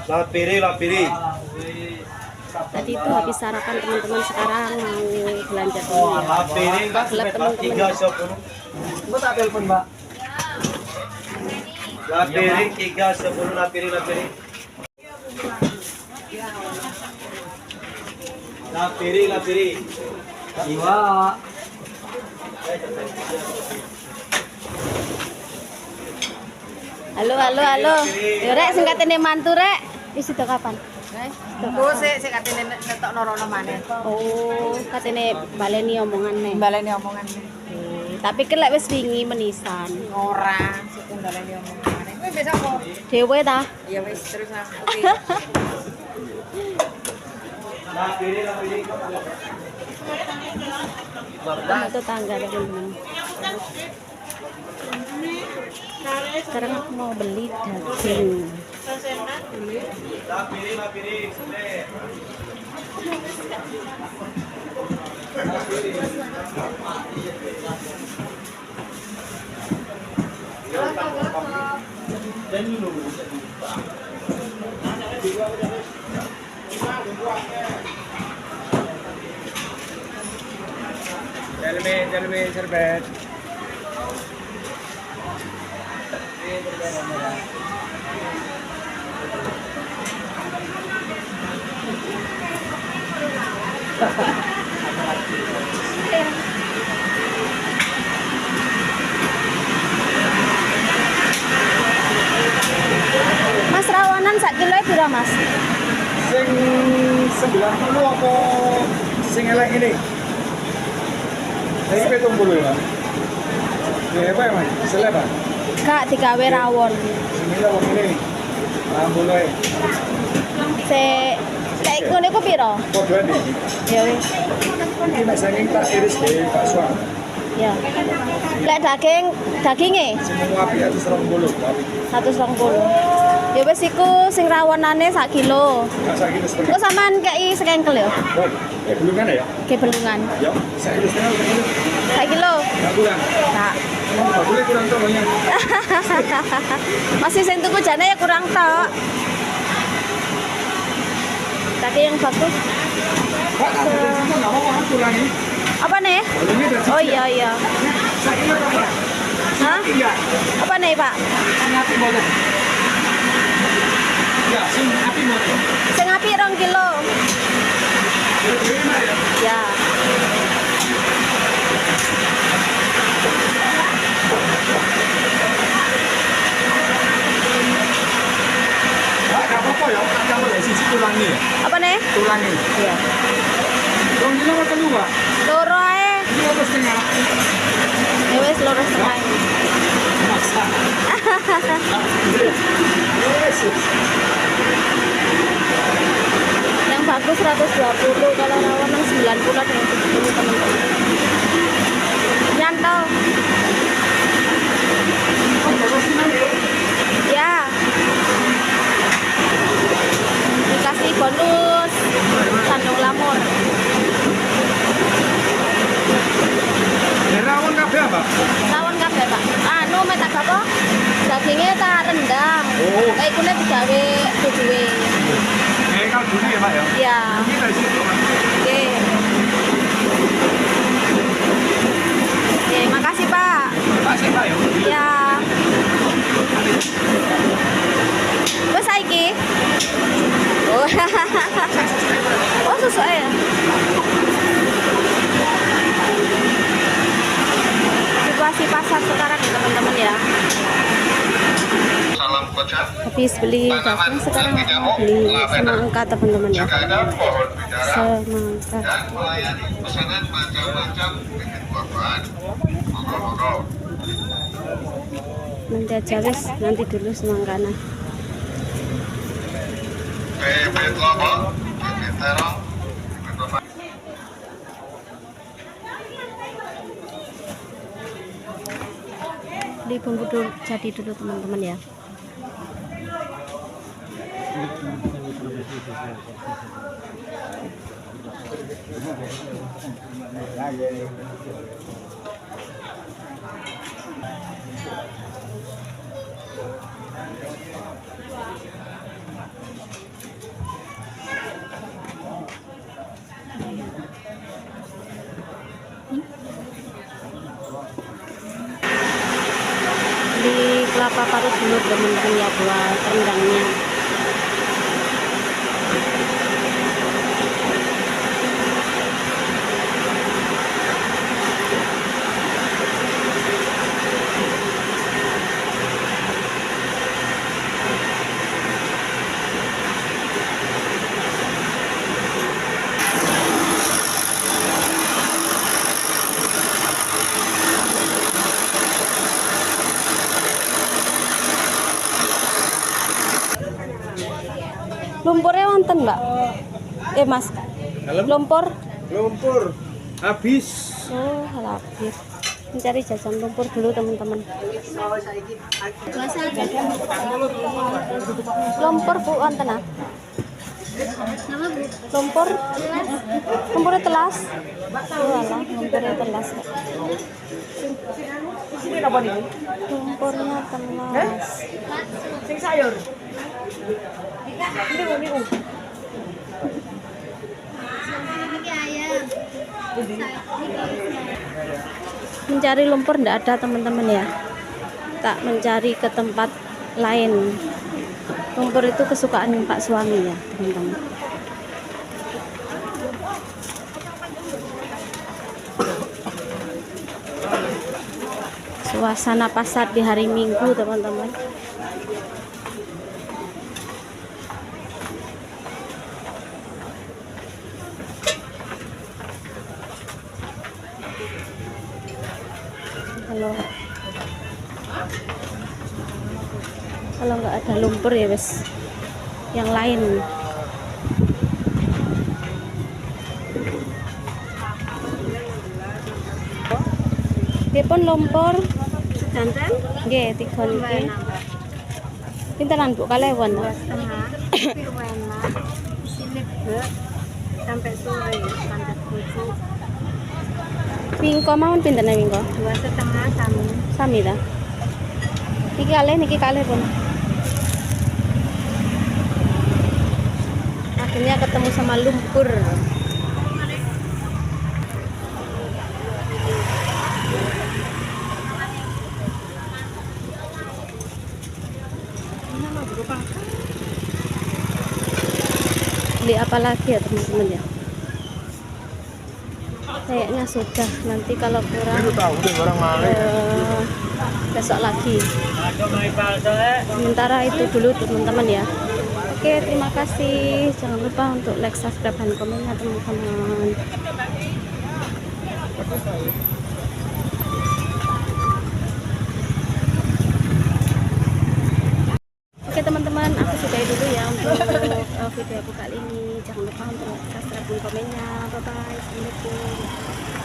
Lapiri, lapiri. Tadi itu habis sarapan teman-teman, sekarang mau belanja dulu ya. Lapiri, Gelap teman-teman. 310. Mbak tak telepon, Mbak. Lapiri 310, lapiri, lapiri. Lapiri, lapiri. Iwa. Halo, halo, halo. Yo rek sing katene mantu rek. Wis itu kapan? Oh, sik sik katene netokno rono maneh. Oh, katene baleni omongane. Baleni omongan. Tapi kan lek wis wingi menisan. Ora, sik baleni omongan maneh. Kowe besok apa? Dewe ta? Ya wis terus ah. Oke. Lapiri, lapiri. Sama tetangga teman-teman. Sekarang aku mau beli daging. Lapiri, lapiri. Jalme, jalme serbet. Mas rawanan sak kilo e piro, Mas? Sing 90 apa sing elek ini? Ini 70 ya, Mas? Ya, apa ya, Mas? Seleb, Pak? Gak digawe rawon. Sing ini apa ini? 60 e. Se lek ngono iku piro? Podoan iki. Ya wis. Iki nek saking tak iris dhewe bakso. Ya. Lek daging daginge Sing mau api 120 tapi 120. Ya wis iku sing rawonane sak kilo. gak sak kilo setengah. Engko sampean kei sekengkel ya? Oh, belungan ya? Ke belungan. Ya, sak kilo setengah sak kilo. Sak kilo. Gak kurang. Tak. Emang bakule kurang tolongnya. Masih sing tuku jane ya kurang tok. Daging yang bagus Pak, ada dari situ nggak apa-apa, kurangi. apa nih? Balungnya dari situ. Oh iya iya. Sak kilo berapa? Hah? Iya. Apa nih Pak? Sing api mboten. Ya, sing api mboten. Sing apik 2 kilo. Dhewe Mas ya. Ya. Pak, gak apa-apa ya, tak campur dari sisi tulangi ya. Apa nih? Tulangi. Iya. 2 kilo apa 3, Pak? Loro ae. Ini apa setengah? Ya wis loro setengah. Maksa. Yes. Yang bagus 120, kalau rawanan 90 ada yang 70 teman-teman. Yanto. Ya. Dikasih bonus sandung lamur. Ya rawon kabeh, Pak? Rawon kabeh, Pak. Anu mek tak apa? Dagingnya tak rendang. Oh. Kayak ikune digawe duduwe. Kaldu ya, Pak ya? Iya. Ini dari situ, Pak. Oke. Oke, makasih, Pak. Makasih, Pak ya. Ya. Wes saiki. Oh. Oh, susu ya. Situasi pasar sekarang ya, teman-teman ya. Salam kocak. Habis beli daging sekarang aku mau beli semangka teman-teman ya. Juga ada pohon bidara Semangka. dan melayani pesanan macam-macam bibit buah-buahan. Monggo-monggo. Nanti aja wis, nanti dulu semangkana. Bibit lombok, bibit terong, bibit pepaya. Beli bumbu dulu, jadi dulu teman-teman ya. lupa parut dulu teman-teman ya buat rendangnya. Lumpurnya wonten, Mbak? Mas. Lumpur. Lumpur habis. Oh, habis. Mencari jajan lumpur dulu, teman-teman. Lumpur, Bu, wonten ah? Lumpur. Lumpurnya telas. Oh, alah, lumpurnya telas. Lumpurnya telas. Sing sayur. Niku niku. Mencari lumpur ndak ada teman-teman ya. Tak mencari ke tempat lain. Lumpur itu kesukaan Pak suami ya teman-teman. Suasana pasar di hari Minggu teman-teman. Kalau nggak ada lumpur ya wes yang lain. Dipun lumpur Sedanten nggih tiga niki. Pintenan Bu kalewon? 2,5. Tapi enak. Isine bek sampai sore sampai 7. Wingko mawon pinten wingko? 2,5 sami. Sami ta? Niki kalih, niki kalih pun. Akhirnya ketemu sama lumpur. Beli apa lagi ya teman-teman ya? Kayaknya sudah. Nanti kalau kurang besok lagi. Sementara itu dulu teman-teman ya. Oke, terima kasih. Jangan lupa untuk like, subscribe, dan komen ya teman-teman. Oke teman-teman, aku sudahi dulu ya untuk video aku kali ini. Jangan lupa untuk like, subscribe, dan komennya. Bye bye. Assalamualaikum.